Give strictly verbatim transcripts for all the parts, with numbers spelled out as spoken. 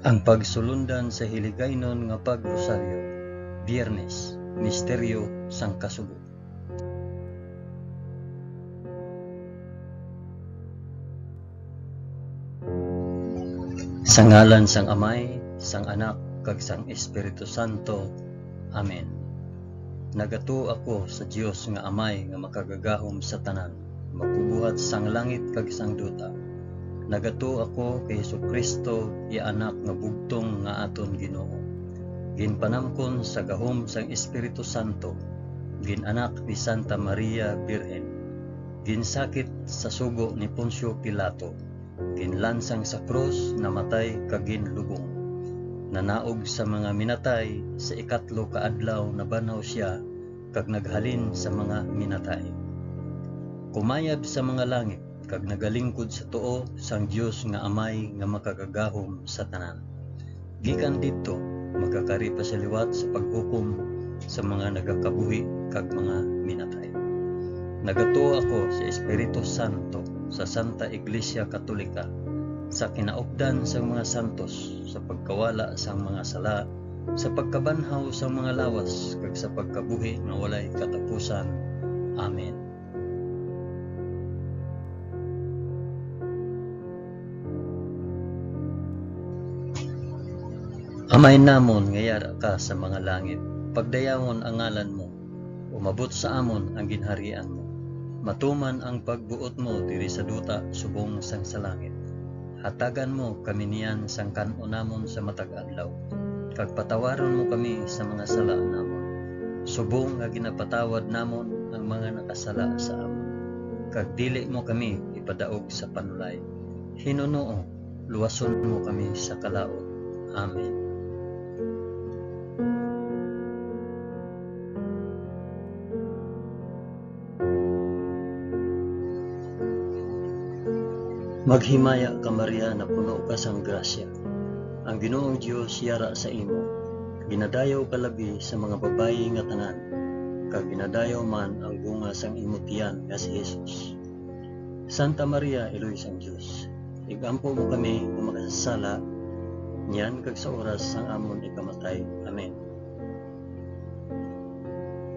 Ang pagsulundan sa Hiligaynon nga Pag-Rosaryo, Biyernes, Misteryo sang Kasubo. Sa ngalan sang Amay, sang Anak, kag sang Espiritu Santo. Amen. Nagatuo ako sa Dios nga Amay nga makagagahom sa tanan, magbubuhat sang langit kag sang duta. Nagatuo ako kay Jesu-Cristo, iya Anak nga bugtong nga aton Ginoo. Ginpanamkon sa gahom sang Espiritu Santo, gin-anak ni Santa Maria Birhen, ginsakit sa sugo ni Poncio Pilato, ginlansang sa krus, namatay, kag ginlubong. Nanaog sa mga minatay, sa ikatlo ka adlaw nabanhaw sia, kag naghalin sa mga minatay. Kumayab sa mga langit, kag nagalingkod sa tuo sang Dios nga Amay nga makagagahom sa tanan. Gikan didto, magakari pa sia liwat sa paghukom sa mga nagakabuhi kag mga minatay. Nagatuo ako sa Espiritu Santo, sa Santa Iglesia Katolika, sa kinaupdan sang mga santos, sa pagkawala sang mga sala, sa pagkabanhaw sang mga lawas, kag sa pagkabuhi nga walay katapusan. Amen. Amay namon nga yara ka sa mga langit, pagdayawon ang ngalan mo, umabot sa amon ang ginharian mo, matuman ang pagbuot mo diri sa duta subong sang sa langit. Hatagan mo kami niyan sang kan-o namon sa matag adlaw, kag patawaron mo kami sa mga sala namon, subong nga ginapatawad namon ang mga nakasala sa amon. Kag dili mo kami ipadaog sa panulay. Hinunoo, luwason mo kami sa kalaut. Amen. Maghimaya ka, Maria, napuno ka sang grasya. Ang Ginoong Dios yara sa imo. Ginadayaw ka labi sa mga babayi nga tanan, kag ginadayaw man ang bunga sang imo tiyan nga si Jesus. Santa Maria, Iloy sang Dios, ig-ampo mo kami nga makasasala, niyan kag sa oras sang amon ikamatay. Amen.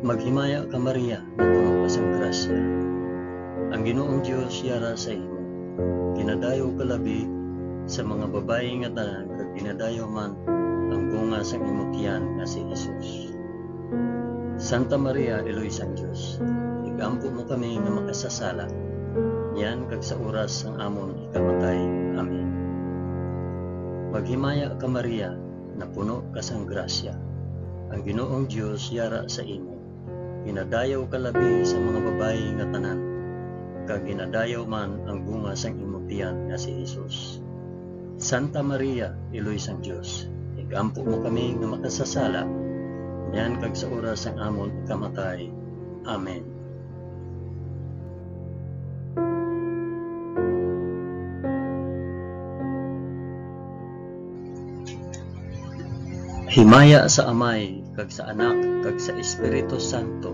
Maghimaya ka, Maria, napuno ka sang grasya. Ang Ginoong Dios yara sa imo. Ginadayaw ka labi sa mga babayi nga tanan, kag ginadayaw man ang bunga sang imo tiyan nga si Jesus. Santa Maria, Iloy sang Dios, ig-ampo mo kami nga makasasala, niyan kag sa oras sang amon ikamatay. Amen. Maghimaya ka, Maria, napuno ka sang grasya. Ang Ginoong Dios yara sa imo. Ginadayaw ka labi sa mga babayi nga tanan, kag ginadayaw man ang bunga sang imo tiyan nga si Jesus. Santa Maria, Iloy sang Dios, igampo mo kami nga makasasala, niyan kag sa oras sang amon ikamatay. Amen. Himaya sa Amay, kag sa Anak, kag sa Espiritu Santo,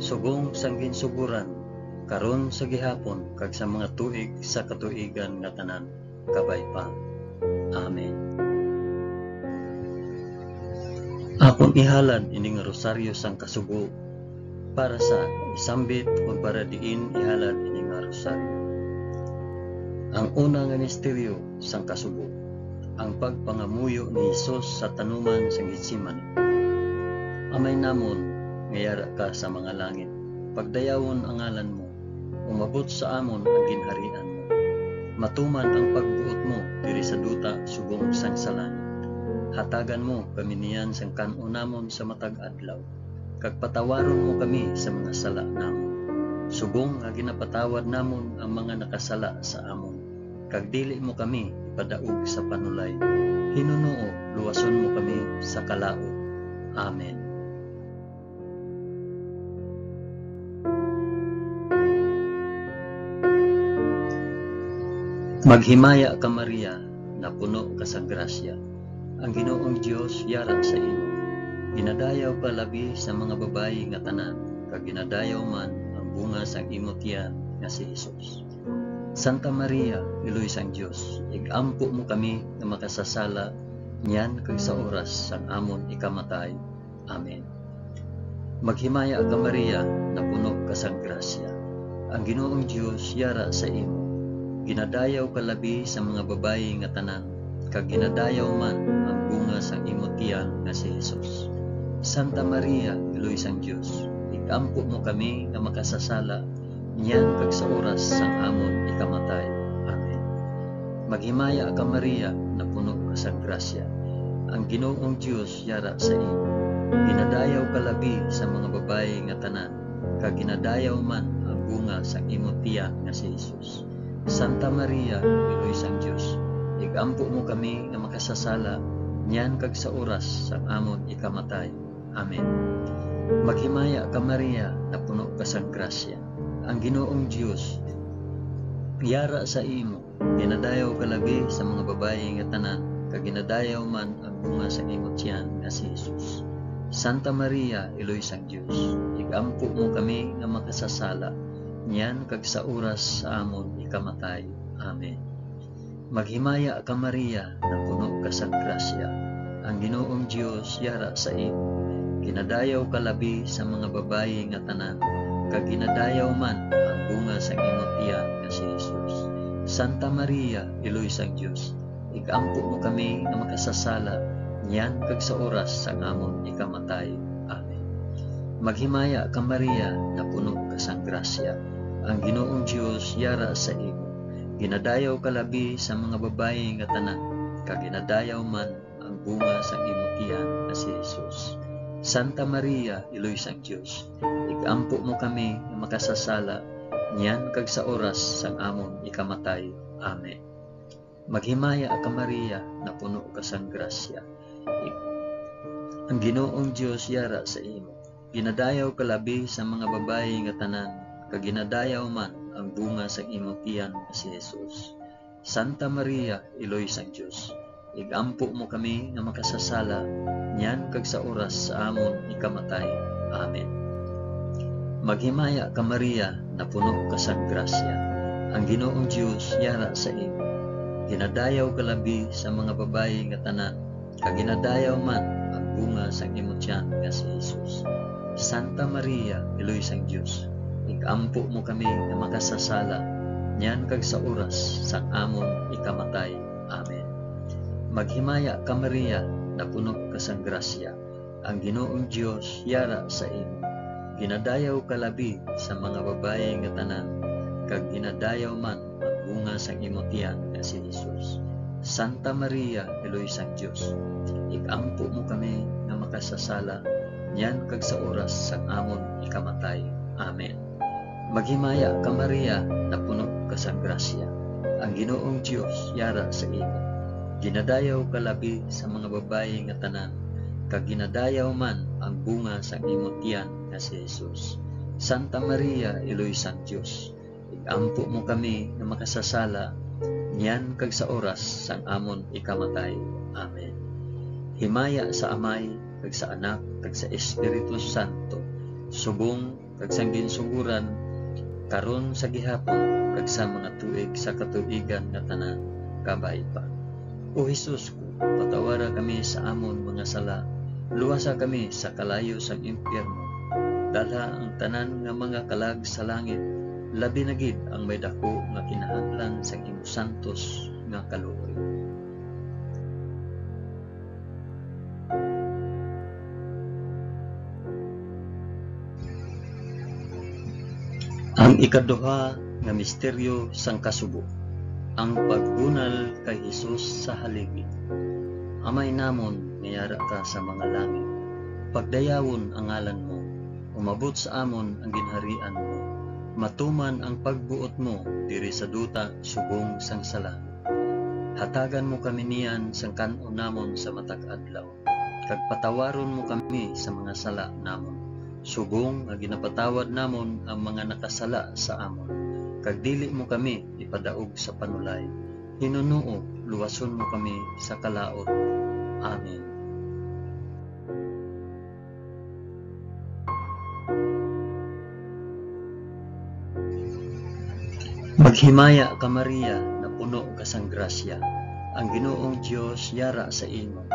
subong sang ginsugoran, karon, sa gihapon, kag sa mga tuig sa katuigan nga tanan. Kabay pa. Amen. Akon ihalad ini nga rosaryo sang kasubo para sa isambit o para diin ihalad ini nga rosaryo. Ang una nga misteryo sang kasubo, ang pagpangamuyo ni Jesus sa tanuman sang Getsemani. Amay namon nga yara ka sa mga langit, pagdayawon ang ngalan mo, umabot sa amon ang ginharian mo. Matuman ang pagbuot mo diri sa duta subong sang sa langit. Hatagan mo kami niyan sang kan-on namon sa matag adlaw, kag patawaron mo kami sa mga sala namon, subong nga ginapatawad namon ang mga nakasala sa amon, kag dili mo kami ipadaog sa panulay. Hinunoo, luwason mo kami sa kalaut. Amen. Maghimaya ka, Maria, napuno ka sa grasya. Ang Ginoong Dios yara sa imo. Ginadayaw ka labi sa mga babayi nga tanan, kag ginadayaw man ang bunga sang imo tiyan nga si Jesus. Santa Maria, Iloy sang Dios, ig-ampo mo kami nga makasasala niyan kag sa oras sang amon ikamatay. Amen. Maghimaya ka, Maria, napuno ka sang grasya. Ang Ginoong Dios yara sa imo. Ginadayaw ka labi sa mga babayi nga tanan, kag ginadayaw man ang bunga sang imo tiyan nga si Jesus. Santa Maria, Iloy sang Dios, ig-ampo mo kami nga makasasala niyan kag sa oras sang amon ikamatay. Amen. Maghimaya ka, Maria, napuno ka sang grasya. Ang Ginoong Dios yara sa imo. Ginadayaw ka labi sa mga babayi nga tanan, kag ginadayaw man ang bunga sang imo tiyan nga si Jesus. Santa Maria, Iloy sang Dios, ig-ampo mo kami nga makasasala niyan kag sa oras sang amon ikamatay. Amen. Maghimaya ka, Maria, napuno ka sang grasya. Ang Ginoong Dios yara sa imo. Ginadayaw ka labi sa mga babayi nga tanan, kag ginadayaw man ang bunga sa imo tiyan nga si Jesus. Santa Maria, Iloy sang Dios, ig-ampo mo kami nga makasasala niyan kag sa oras sa amon ikamatay. Amen. Maghimaya ka, Maria, napuno ka sang grasya. Ang Ginoong Dios yara sa imo. Ginadayaw ka labi sa mga babayi nga tanan, kag ginadayaw man ang bunga sang imo tiyan nga si Jesus. Santa Maria, Iloy sang Dios, ig-ampo mo kami nga makasasala niyan kag sa oras sang amon ikamatay. Amen. Maghimaya ka, Maria, napuno ka sang grasya. Ang Ginoong Dios yara sa imo. Ginadayaw ka labi sa mga babayi nga tanan, kag ginadayaw man ang bunga sang imo tiyan nga si Jesus. Santa Maria, Iloy sang Dios, ig-ampo mo kami nga makasasala niyan kag sa oras sang amon ikamatay. Amen. Maghimaya ka, Maria, napuno ka sang grasya. Ang Ginoong Dios yara sa imo. Ginadayaw ka labi sa mga babayi nga tanan, kag ginadayaw man ang bunga sang imo tiyan nga si Jesus. Santa Maria, Iloy sang Dios, ig-ampo mo kami nga makasasala niyan kag sa oras sa amon ikamatay. Amen. Maghimaya ka, Maria, napuno ka sang grasya. Ang Ginoong Dios yara sa imo. Ginadayaw ka labi sa mga babayi nga tanan, kag ginadayaw man ang bunga sang imo tiyan nga si Jesus. Santa Maria, Iloy sang Dios, ig-ampo mo kami nga makasasala niyan kag sa oras sang amon ikamatay. Amen. Maghimaya ka, Maria, napuno ka sang grasya. Ang Ginoong Dios yara sa imo. Ginadayaw ka labi sa mga babayi nga tanan, kag ginadayaw man ang bunga sang imo tiyan nga si Jesus. Santa Maria, Iloy sang Dios, ig-ampo mo kami nga makasasala niyan kag sa oras sang amon ikamatay. Amen. Maghimaya ka, Maria, napuno ka sang grasya. Ang Ginoong Dios yara sa imo. Ginadayaw ka labi sa mga babayi nga tanan, kag ginadayaw man ang bunga sang imo tiyan nga si Jesus. Santa Maria, Iloy sang Dios, ig-ampo mo kami nga makasasala niyan kag sa oras sang amon ikamatay. Amen. Himaya sa Amay, kag sa Anak, kag sa Espiritu Santo, subong kag sang ginsugoran, karon, sa gihapon, kag sa mga tuig sa katuigan nga tanan. Kabay pa. O Jesus ko, patawara kami sa amon mga sala, luwasa kami sa kalayo sang impyerno, dalha ang tanan nga mga kalag sa langit, labi na gid ang may daku nga kinahanglan sang imo santos nga kaluoy. Ang ikaduha nga misteryo sang kasubo, ang pagbunal kay Jesus sa haligi. Amay namon nga yara ka sa mga langit, pagdayawon ang ngalan mo, umabot sa amon ang ginharian mo, matuman ang pagbuot mo diri sa duta subong sang sa langit. Hatagan mo kami niyan sang kan-on namon sa matag adlaw, kag patawaron mo kami sa mga sala namon, subong nga ginapatawad namon ang mga nakasala sa amon, kag dili mo kami ipadaog sa panulay. Hinunoo, luwason mo kami sa kalaut. Amen. Himaya ka, Maria, napuno ka sang grasya, ang Ginoong Dios yara sa imo.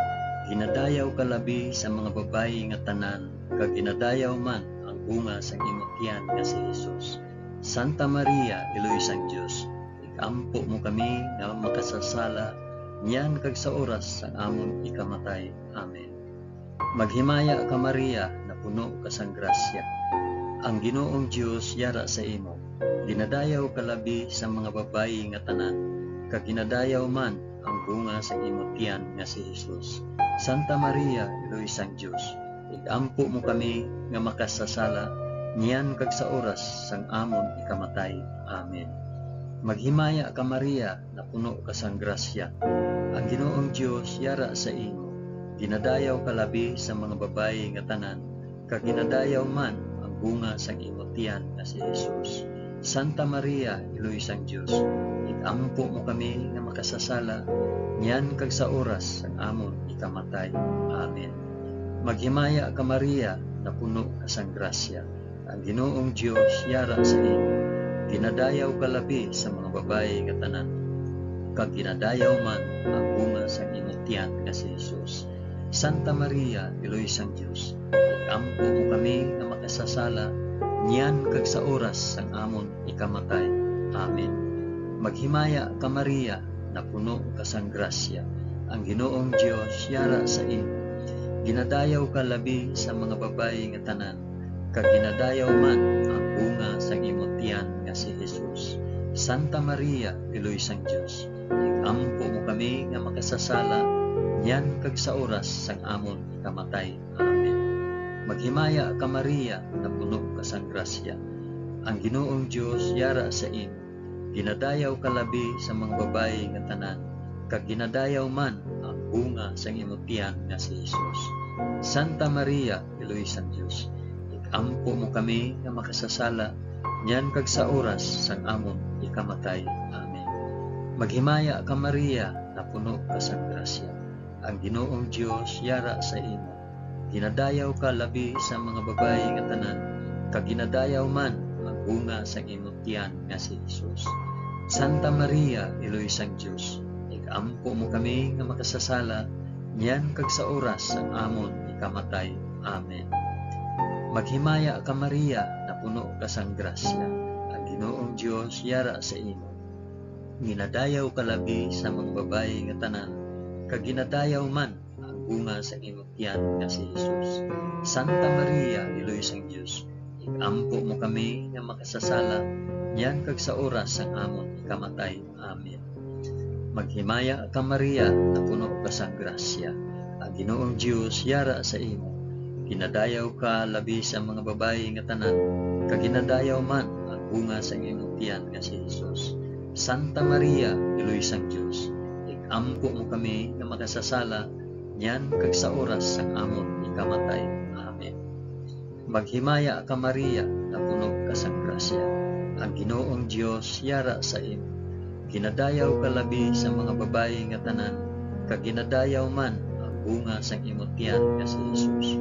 Ginadayaw ka labi sa mga babayi nga tanan, kag ginadayaw man ang bunga sang imo tiyan nga si Jesus. Santa Maria, Iloy sang Dios, ig-ampo mo kami nga makasasala, niyan kag sa oras sang amon ikamatay. Amen. Maghimaya ka, Maria, napuno ka sang grasya. Ang Ginoong Dios yara sa imo. Ginadayaw ka labi sa mga babayi nga tanan, kag ginadayaw man ang bunga sang imo tiyan nga si Jesus. Santa Maria, Iloy sang Dios, ig-ampo mo kami nga makasasala, niyan kag sa oras sang amon ikamatay. Amen. Maghimaya ka, Maria, napuno ka sang grasya. Ang Ginoong Dios yara sa imo. Ginadayaw ka labi sa mga babayi nga tanan, kag ginadayaw man ang bunga sang imo tiyan nga si Jesus. Santa Maria, Iloy sang Dios, ig-ampo mo kami nga makasasala, niyan kag sa oras sang amon ikamatay. Amen. Maghimaya ka, Maria, napuno ka sang grasya. Ang Ginoong Dios yara sa imo. Ginadayaw ka labi sa mga babayi nga tanan, kag ginadayaw man ang bunga sang imo tiyan nga si Jesus. Santa Maria, Iloy sang Dios, ig-ampo mo kami nga makasasala, niyan kag sa oras sang amon ikamatay. Amen. Maghimaya ka, Maria, napuno ka sang grasya. Ang Ginoong Dios yara sa imo. Ginadayaw ka labi sa mga babayi nga tanan, kag ginadayaw man ang bunga sang imo tiyan nga si Jesus. Santa Maria, Iloy sang Dios, ig-ampo mo kami nga makasasala, niyan kag sa oras sang amon ikamatay. Amen. Maghimaya ka, Maria, napuno ka sang grasya. Ang Ginoong Dios yara sa imo. Ginadayaw ka labi sa mga babayi nga tanan, kag ginadayaw man ang bunga sang imo tiyan nga si Jesus. Santa Maria, Iloy sang Dios, ig-ampo mo kami nga makasasala, niyan kag sa oras sang amon ikamatay. Amen. Maghimaya ka, Maria, napuno ka sang grasya. Ang Ginoong Dios yara sa imo. Ginadayaw ka labi sa mga babayi nga tanan, kag ginadayaw man ang bunga sang imo tiyan nga si Jesus. Santa Maria, Iloy sang Dios, ig-ampo mo kami nga makasasala, niyan kag sa oras sang amon ikamatay. Amen. Maghimaya ka, Maria, napuno ka sang grasya. Ang Ginoong Dios yara sa imo. Ginadayaw ka labi sa mga babayi nga tanan, kag ginadayaw man ang bunga sang imo tiyan nga si Jesus. Santa Maria, Iloy sang Dios, ig-ampo mo kami nga makasasala, niyan kag sa oras sang amon ikamatay. Amen. Maghimaya ka, Maria, napuno ka sang grasya. Ang Ginoong Dios yara sa imo. Ginadayaw ka labi sa mga babayi nga tanan, kag ginadayaw man ang bunga sang imo tiyan nga si Jesus. Santa Maria, Iloy sang Dios, ig-ampo mo kami nga makasasala, niyan kag sa oras sang amon ikamatay. Amen. Maghimaya ka, Maria, napuno ka sang grasya. Ang Ginoong Dios yara sa imo. Ginadayaw ka labi sa mga babayi nga tanan, kag ginadayaw man ang bunga sang imo tiyan nga si Jesus.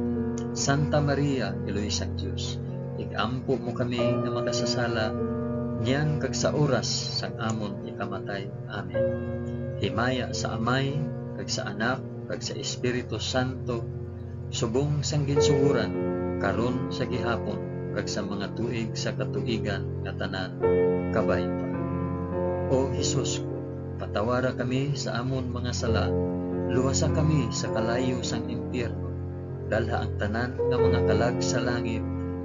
Santa Maria, Iloy sang Dios, ig-ampo mo kami nga makasasala, niyan kag sa oras sang amon ikamatay. Amen. Himaya sa Amay, kag sa Anak, kag sa Espiritu Santo, subong sang ginsugoran, karon, sa gihapon, kag sa mga tuig sa katuigan nga tanan. Kabay pa. O Jesus ko, patawara kami sa amon mga sala, luwasa kami sa kalayo sang impyerno, dalha ang tanan nga mga kalag sa langit,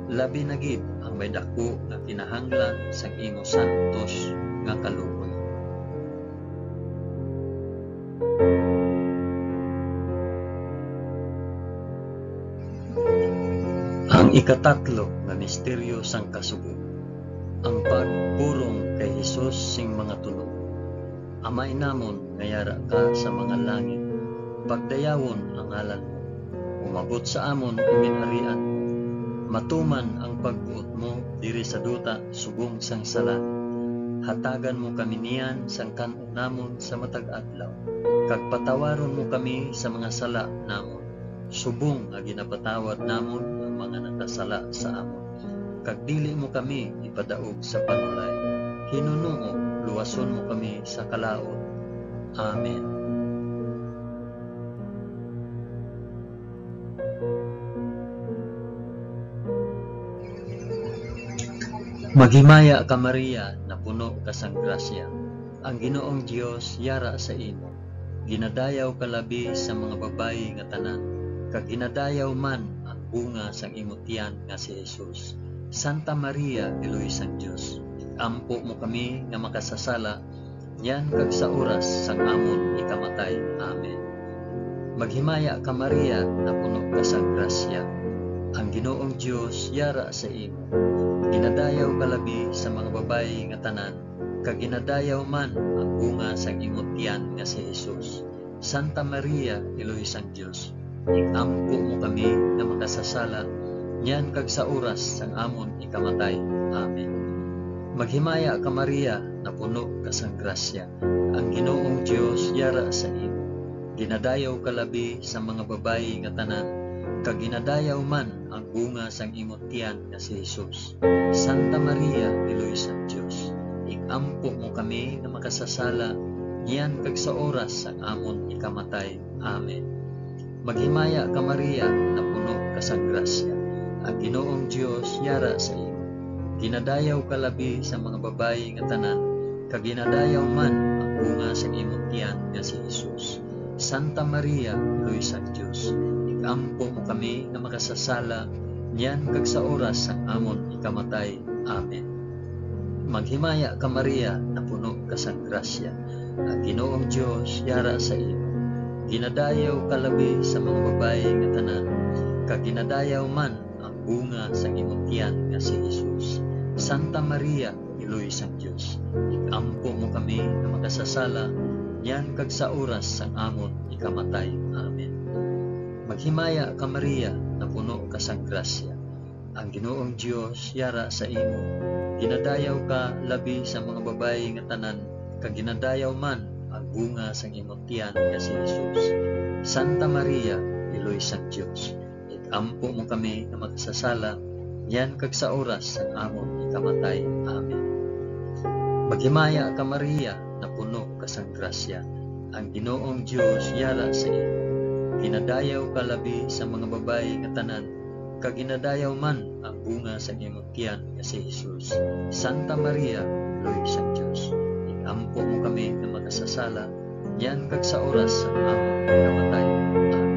labi na gid ang may daku nga kinahanglan sang imo santos nga kaluoy. Ang ikatatlo nga misteryo sang kasubo, ang pagpurong kay Jesus sing mga tuno. Amay namon nga yara ka sa mga langit, pagdayawon ang ngalan mo. Umabot sa amon ang ginharian mo. Matuman ang pagbuot mo diri sa duta subong sang sala. Hatagan mo kami niyan sang kan-on namon sa matag adlaw, kag patawaron mo kami sa mga sala namon, subong nga ginapatawad namon ang mga nakasala sa amon. Kag dili mo kami ipadaog sa panulay, Hinunoo, luwason mo kami sa kalaut. Amen. Maghimaya ka, Maria, napuno ka sang grasya. Ang Ginoong Dios yara sa imo. Ginadayaw ka labi sa mga babayi nga tanan, kag ginadayaw man ang bunga sang imo tiyan nga si Jesus. Santa Maria, Iloy sang Dios, ig-ampo mo kami nga makasasala, niyan kag sa oras sang amon ikamatay. Amen. Maghimaya ka, Maria, napuno ka sang grasya. Ang Ginoong Dios yara sa imo. Ginadayaw ka labi sa mga babayi nga tanan, kag ginadayaw man ang bunga sang imo tiyan nga si Jesus. Santa Maria, Iloy sang Dios, ig-ampo mo kami nga makasasala, niyan kag sa oras sang amon ikamatay. Amen. Maghimaya ka, Maria, napuno ka sang grasya. Ang Ginoong Dios yara sa imo. Ginadayaw ka labi sa mga babayi nga tanan, kag ginadayaw man ang bunga sang imo tiyan nga si Jesus. Santa Maria, Iloy sang Dios, ig-ampo mo kami nga makasasala, niyan kag sa oras sang amon ikamatay. Amen. Maghimaya ka, Maria, napuno ka sang grasya. Ang Ginoong Dios yara sa imo. Ginadayaw ka labi sa mga babayi nga tanan, kag ginadayaw man ang bunga sang imo tiyan nga si Jesus. Santa Maria, Iloy sang Dios, ig-ampo mo kami nga makasasala, niyan kag sa oras sang amon ikamatay. Amen. Maghimaya ka, Maria, napuno ka sang grasya. Ang Ginoong Dios yara sa imo. Ginadayaw ka labi sa mga babayi nga tanan, kag ginadayaw man ang bunga sang imo tiyan nga si Jesus. Santa Maria, Iloy sang Dios, ig-ampo mo kami nga makasasala, niyan kag sa oras sang amon ikamatay. Amen. Maghimaya ka, Maria, napuno ka sang grasya. Ang Ginoong Dios yara sa imo. Ginadayaw ka labi sa mga babayi nga tanan, kag ginadayaw man ang bunga sang imo tiyan nga si Jesus. Santa Maria, Iloy sang Dios, ig-ampo mo kami nga makasasala, niyan kag sa oras sang amon ikamatay. Amen. Maghimaya ka, Maria, napuno ka sang grasya. Ang Ginoong Dios yara sa imo. Ginadayaw ka labi sa mga babayi nga tanan, kag ginadayaw man ang bunga sang imo tiyan nga si Jesus. Santa Maria, Iloy sang Dios, ig-ampo mo kami nga makasasala, niyan kag sa oras sang amon pagkamatay. Amen.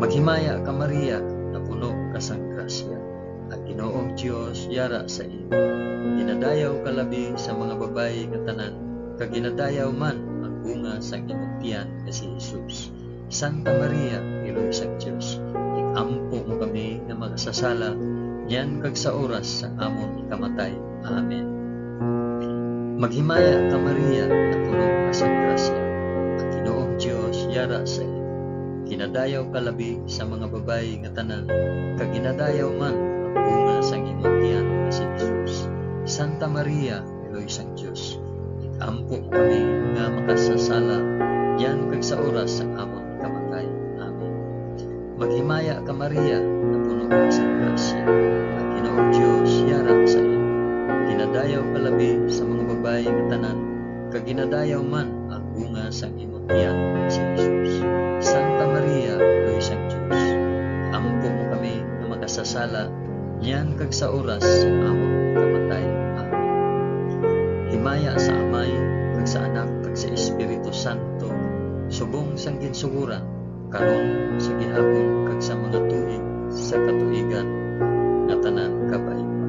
Maghimaya ka, Maria, napuno ka sang grasya. Ang Ginoong Dios yara sa imo. Ginadayaw ka labi sa mga babayi nga tanan, kag ginadayaw man ang bunga sang imong tiyan nga si Jesus. Santa Maria, Iloy sang Dios, ig-ampo mo kami nga makasasala, niyan kag sa oras sang amon ikamatay. Amen. Maghimaya ka, Maria, napuno ka sang grasya. Ang Ginoong Dios yara sa imo. Ginadayaw ka labi sa mga babayi nga tanan, kag ginadayaw man ang bunga sang imong tiyan nga si Jesus. Santa Maria, Iloy sang Dios, ig-ampo mo kami nga makasasala, niyan kag sa oras sang amon kamatay. Amen. Maghimaya ka, Maria, napuno ka sang grasya. Ang Ginoong Dios yara sa imo. Ginadayaw ka labi sa mga babayi nga tanan, kag ginadayaw man ang bunga sang imong tiyan, si Jesus. Santa Maria, Iloy sang Dios, ampo mo kami nga makasasala, niyan kag sa oras sang amon kamatay. Amen. Himaya sa Amay, kag sa Anak, kag sa Espiritu Santo, subong sang ginsugoran, karon, sa gihapon, kag sa mga tuig sa katuigan nga tanan. Kabay pa.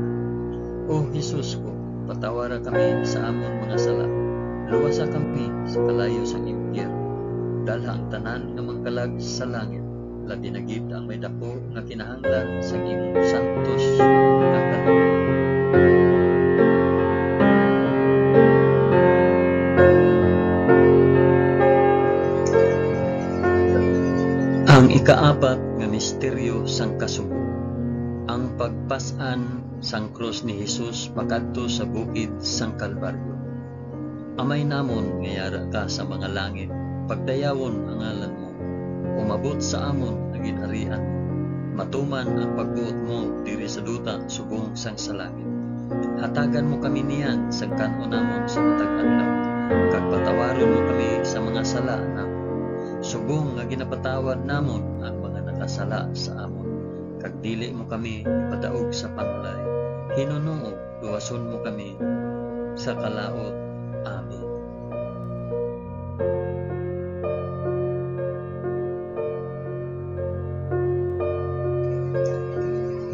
O Jesus ko, patawara kami sa amon mga sala, luwasa kami sa kalayo sang impyerno, dalha ang tanan nga mga kalag sa langit, labi na gid ang may daku nga kinahanglan sang imong santos nga kaluoy. Ang ikaapat nga misteryo sang kasubo, ang pagpas-an sang krus ni Jesus pakadto sa bukid sang Kalbaryo. Amay namon nga yara ka sa mga langit, pagdayawon ang ngalan mo. Umabot sa amon ang ginharian mo. Matuman ang pagbuot mo diri sa duta subong sang sa langit. Hatagan mo kami niyan sang kan-on namon sa matag adlaw, kag patawaron mo kami sa mga sala namon, subong nga ginapatawad namon ang mga nakasala sa amon. Kag dili mo kami ipadaog sa panulay, hinunoog luwason mo kami sa kalaut. Amen.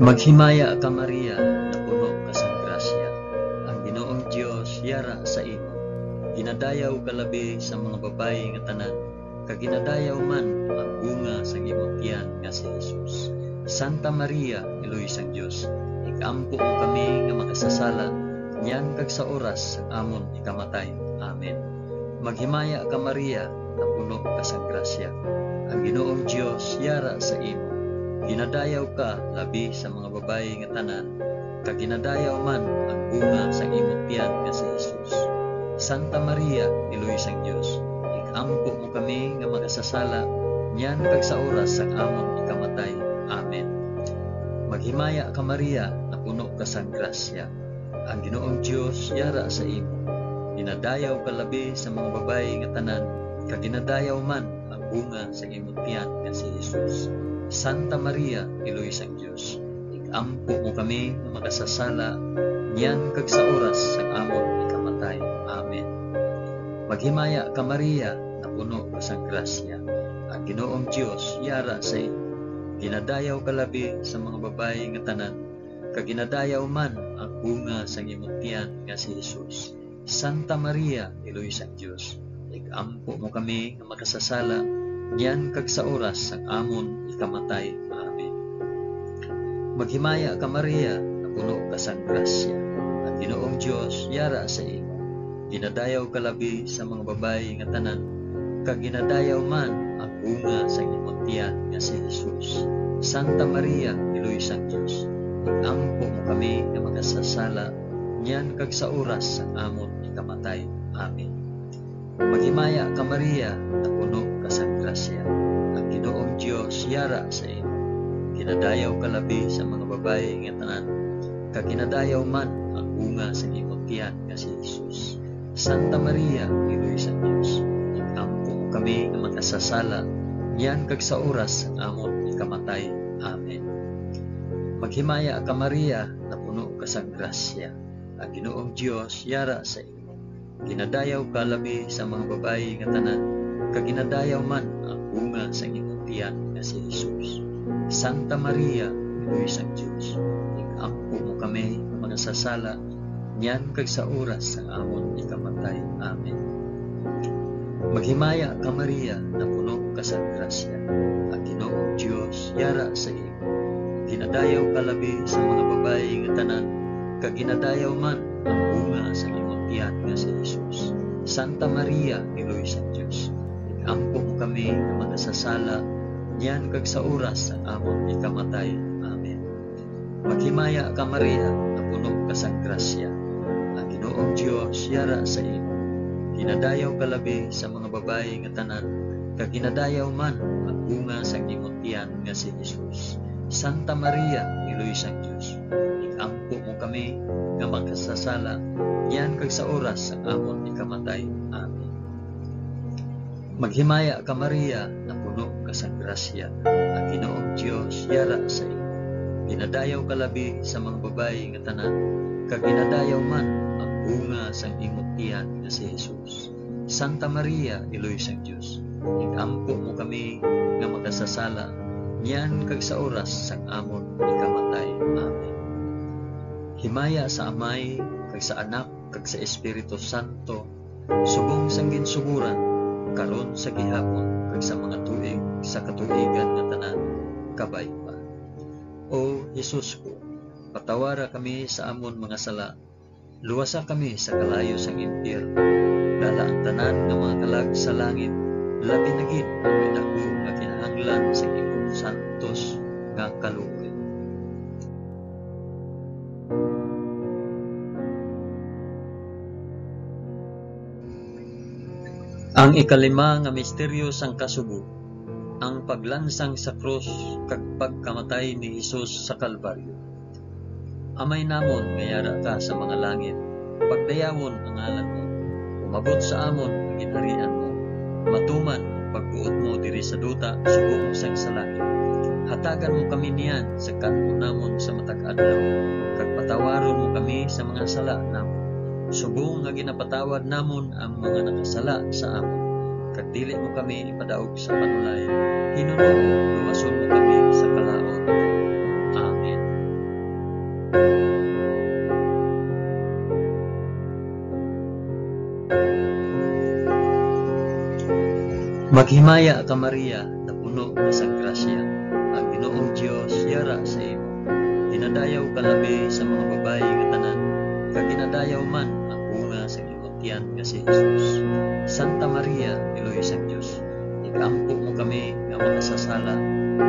Maghimaya ka, Maria, napuno ka sang grasya. Ang Ginoong Dios yara sa imo. Ginadayaw ka labi sa mga babayi nga tanan, kag ginadayaw man ang bunga sang imong tiyan nga si Jesus. Santa Maria, Iloy sang Dios, ig-ampo mo kami nga makasasala, niyan kag sa oras sang amon ikamatay. Amen. Maghimaya ka, Maria, napuno ka sang grasya. Ang Ginoong Dios yara sa imo. Ginadayaw ka labi sa mga babayi nga tanan, kag ginadayaw man ang bunga sang imong tiyan nga si Jesus. Santa Maria, Iloy sang Dios, ig-ampo mo kami nga makasasala, niyan kag sa oras sang amon ikamatay. Amen. Maghimaya ka, Maria, napuno ka sang grasya. Ang Ginoong Dios yara sa imo. Ginadayaw ka labi sa mga babayi nga tanan, kag ginadayaw man ang bunga sang imong tiyan nga si Jesus. Santa Maria, Iloy sang Dios, ig-ampo mo kami nga makasasala, niyan kag sa oras sang amon ikamatay. Amen. Maghimaya ka, Maria, napuno ka sang grasya. Ang Ginoong Dios yara sa imo. Ginadayaw ka labi sa mga babayi nga tanan, kag ginadayaw man ang bunga sang imong tiyan nga si Jesus. Santa Maria, Iloy sang Dios, ig-ampo mo kami nga makasasala, niyan kag sa oras sang amon ikamatay. Amen. Maghimaya ka, Maria, napuno ka sang grasya. Ang Ginoong Dios yara sa imo. Ginadayaw ka labi sa mga babayi nga tanan, kag ginadayaw man ang bunga sang imong tiyan nga si Jesus. Santa Maria, Iloy sang Dios, ig-ampo mo kami nga makasasala, niyan kag sa oras sang amon ikamatay. Amen. Maghimaya ka, Maria, napuno ka sang grasya. Ang Ginoong Dios yara sa imo. Ginadayaw ka labi sa mga babayi nga tanan, kag ginadayaw man ang bunga sang imong tiyan nga si Jesus. Santa Maria, Iloy sang Dios, ig-ampo mo kami nga makasasala, niyan kag sa oras sang amon ikamatay. Amen. Maghimaya ka, Maria, napuno ka sang grasya. Ang Ginoong Dios yara sa imo. Ginadayaw ka labi sa mga babayi nga tanan, kag ginadayaw man ang bunga sang imong tiyan nga si Jesus. Santa Maria, Iloy sang Dios, ig-ampo mo kami nga makasasala, niyan kag sa oras sang amon ikamatay. Amen. Maghimaya ka, Maria, napuno ka sa grasya. Ang Ginoong Dios yara sa imo. Ginadayaw ka labi sa mga babayi nga tanan, kag ginadayaw man ang bunga sa imong tiyan nga si Jesus. Santa Maria, Iloy sang Dios, ig-ampo mo kami nga makasasala, niyan kag sa oras sang amon ikamatay. Amen. Maghimaya ka, Maria, nga puno ka sang grasya. Ang Ginoong Dios yara sa imo. Ginadayaw ka labi sa mga babayi nga tanan, kag ginadayaw man ang bunga sang imong tiyan nga si Jesus. Santa Maria, Iloy sang Dios, ig-ampo mo kami nga makasasala, niyan kag sa oras sang amon ikamatay. Amen. Maghimaya ka, Maria, napuno ka sang grasya. Ang Ginoong Dios yara sa imo. Ginadayaw ka labi sa mga babayi nga tanan, kag ginadayaw man ang bunga sang imong tiyan nga si Jesus. Santa Maria, Iloy sang Dios, ig-ampo mo kami nga makasasala, niyan kag sa oras sang amon ikamatay. Amen. Himaya sa Amay, kag sa Anak, kag sa Espiritu Santo, subong sang ginsugoran, karon, sa gihapon, kag sa mga tuig sa katuigan nga tanan. Kabay pa. O Jesus ko, patawara kami sa amon mga sala, luwasa kami sa kalayo sang impyerno, dala ang tanan nga mga kalag sa langit, labi na gid ang may daku nga kinahanglan sa imong santos nga kaluoy. Ang ikalima nga misteryo sang kasubo, ang paglansang sa krus kag pagkamatay ni Jesus sa Kalbaryo. Amay namon nga yara ka sa mga langit, pagdayawon ang ngalan mo. Umabot sa amon ang ginharian mo. Matuman ang pagbuot mo diri sa duta subong sang sa langit. Hatagan mo kami niyan sa kan-o namon sa matag adlaw, kag patawaron mo kami sa mga sala namon, subong nga ginapatawad namon ang mga nakasala sa amon, kag dili mo kami ipadaog sa panulay. Hinunoo, luwason mo kami sa kalaut. Amen. Maghimaya ka, Maria, napuno ka sang grasya. Ang Ginoong Dios yara sa imo. Ginadayaw ka labi sa mga babayi nga tanan, kag ginadayaw man ang bunga sa imong tiyan nga si Jesus. Santa Maria, Iloy sang Dios, ig-ampo mo kami nga makasasala,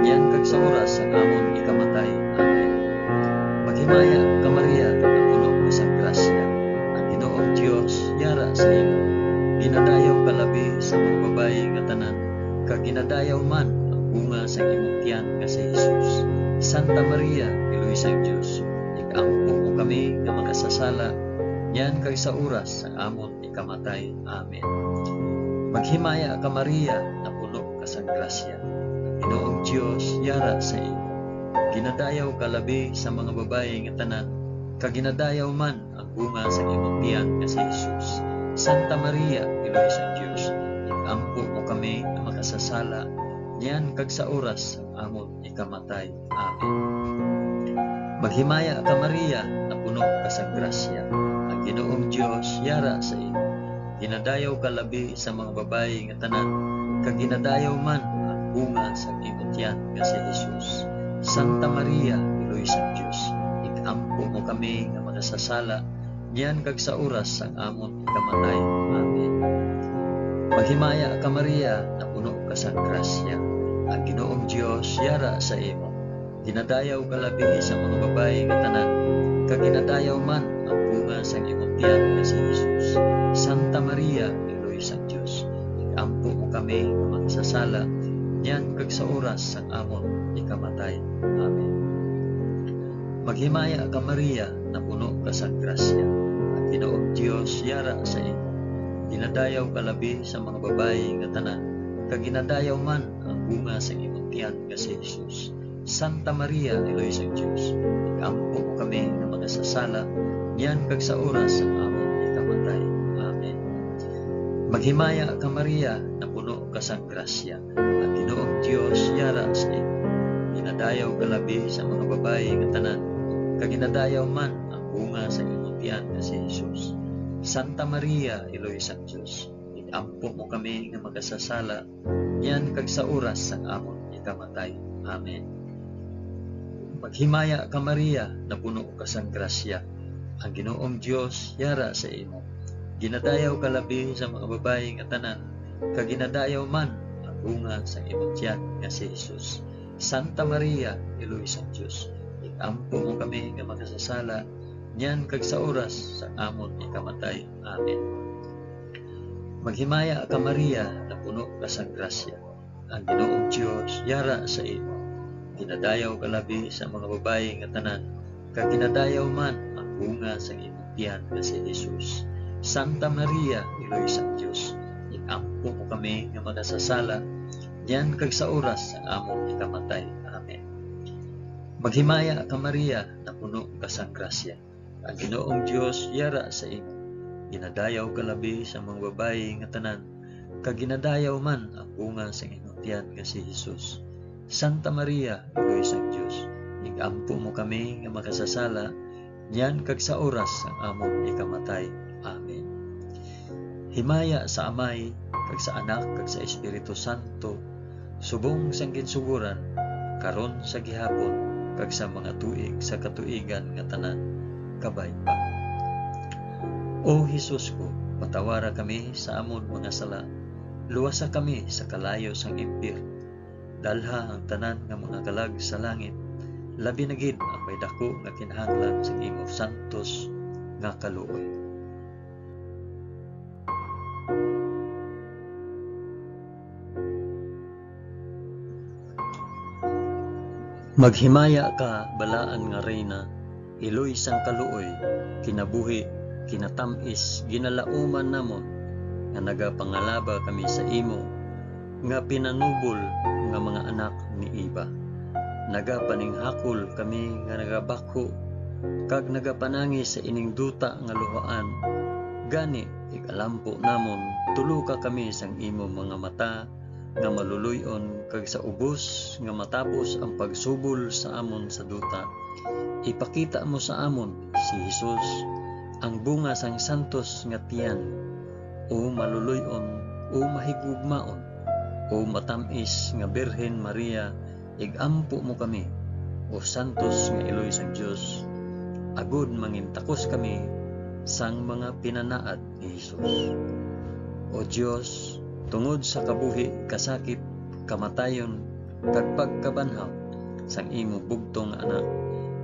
niyan kag sa oras sang amon ikamatay. Amen. Maghimaya ka, Maria, napuno ka sang grasya. Ang Ginoong Dios yara sa imo. Ginadayaw ka labi sa mga babayi nga tanan, kag ginadayaw man ang bunga sang imong tiyan nga si Jesus. Santa Maria, Iloy sang Dios, ig-ampo mo kami nga makasasala, niyan kag sa oras sang amon ikamatay. Amen. Maghimaya ka, Maria, napuno ka sang grasya. Ang Ginoong Dios yara sa imo. Ginadayaw ka labi sa mga babayi nga tanan, kag ginadayaw man ang bunga sa imong tiyan nga si Jesus. Santa Maria, Iloy sang Dios, ig-ampo mo kami nga makasasala, niyan kag sa oras sang amon ikamatay. Amen. Maghimaya ka, Maria, napuno ka sang grasya. Ang Ginoong Dios yara sa imo. Ginadayaw ka labi sa mga babayi nga tanan, kag ginadayaw man ang bunga sang imong tiyan nga si Jesus. Santa Maria, Iloy sang Dios, ig-ampo mo kami nga makasasala, niyan kag sa oras sang amon ikamatay. Amen. Maghimaya ka, Maria, napuno ka sang grasya. Ang Ginoong Dios yara sa imo. Ginadayaw ka labi sa mga babayi nga tanan, kag ginadayaw man ang bunga sang imong tiyan nga si Jesus. Santa Maria, Iloy sang Dios, ig-ampo mo kami nga makasasala, niyan kag sa oras sang amon ikamatay. Amen. Maghimaya ka, Maria, napuno ka sang grasya. Ang Ginoong Dios yara sa imo. Ginadayaw ka labi sa mga babayi nga tanan, kag ginadayaw man ang bunga sang imong tiyan nga si Jesus. Santa Maria, Iloy sang Dios, ig-ampo mo kami nga makasasala, niyan kag sa oras sang amon ikamatay. Amen. Maghimaya ka, Maria, napuno ka sang grasya. Ang Ginoong Dios yara sa imo. Ginadayaw ka labi sa mga babayi nga tanan, kag ginadayaw man ang bunga sang imong tiyan nga si Jesus. Santa Maria, Iloy sang Dios, ig-ampo mo kami nga makasasala, niyan kag sa oras sang amon ikamatay. Amen. Maghimaya ka, Maria, napuno ka sang grasya. Ang Ginoong Dios yara sa imo. Ginadayaw ka labi sa mga babayi nga tanan, kag ginadayaw man ang bunga sang imong tiyan nga si Jesus. Santa Maria, Iloy sang Dios, ig-ampo mo kami nga makasasala, niyan kag sa oras sang amon ikamatay. Amen. Maghimaya ka, Maria, napuno ka sang grasya. Ang Ginoong Dios yara sa imo. Ginadayaw ka labi sa mga babayi nga tanan, kag ginadayaw man ang bunga sang imong tiyan nga si Jesus. Santa Maria, Iloy sang Dios, ig-ampo mo kami nga makasasala, niyan kag sa oras sang amon ikamatay. Amen. Maghimaya ka, Maria, napuno ka sang grasya. Ang Ginoong Dios yara sa imo. Ginadayaw ka labi sa mga babayi nga tanan, kag ginadayaw man ang bunga sang imong tiyan nga si Jesus. Santa Maria, Iloy sang Dios, ig-ampo mo kami nga makasasala, niyan kag sa oras sang amon ikamatay. Amen. Himaya sa Amay, kag sa Anak, kag sa Espiritu Santo, subong sang ginsugoran, karon, sa gihapon, kag sa mga tuig sa katuigan nga tanan. Kabay pa. O Jesus ko, patawara kami sa amon mga sala, luwasa kami sa kalayo sang impyerno, dalha ang tanan nga mga kalag sa langit, labi na gid ang may daku nga kinahanglan sa imo santos nga kaluoy. Maghimaya ka, balaan nga Reyna, Iloy sang kaluoy, kinabuhi, kinatam-is, ginalauman namon, nga nagapangalaba kami sa imo, nga pinanubol nga mga anak ni Eva. Nagapaninghakol kami nga nagabakho, kag nagapanangi sa ining duta nga luhaan. Gani, ig-alampo namon, tuloka kami sang imo mga mata nga maluloy-on, kag sa ubos nga matapos ang pagsubol sa amon sa duta, ipakita mo sa amon si Jesus, ang bunga sang santos nga tiyan. O maluloy-on, o mahigugmaon, o matam-is nga Birhen Maria, ig-ampo mo kami, o santos nga iloy sang Dios, agod mangintakos kami sang mga pinanaad ni Jesus. O Dios, tungod sa kabuhi, kasakit, kamatayon, kag pagkabanhaw sang imo bugtong nga Anak,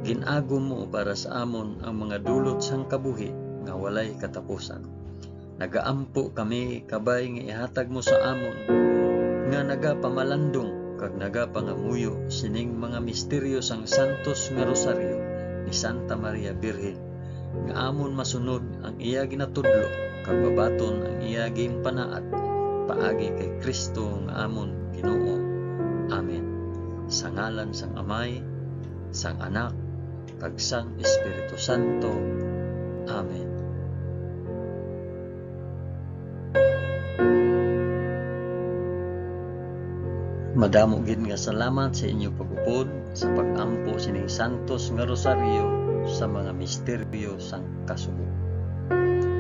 gin-agom mo para sa amon ang mga dulot sang kabuhi nga walay katapusan. Nagaampo kami kabay nga ihatag mo sa amon nga nagapamalandong kag nagapangamuyo sining mga misteryo sang Santos nga Rosaryo ni Santa Maria Birhen, nga amon masunod ang iya ginatudlo kag mabaton ang iya ginpanaad paagi kay Cristo nga amon Ginoo. Amen. Sa ngalan sang Amay, sang Anak, kag sang Espiritu Santo. Amen. Madamo gid nga salamat sa inyo pag-upod sa pag-ampo sining santos nga rosaryo sa mga misteryo sang kasubo.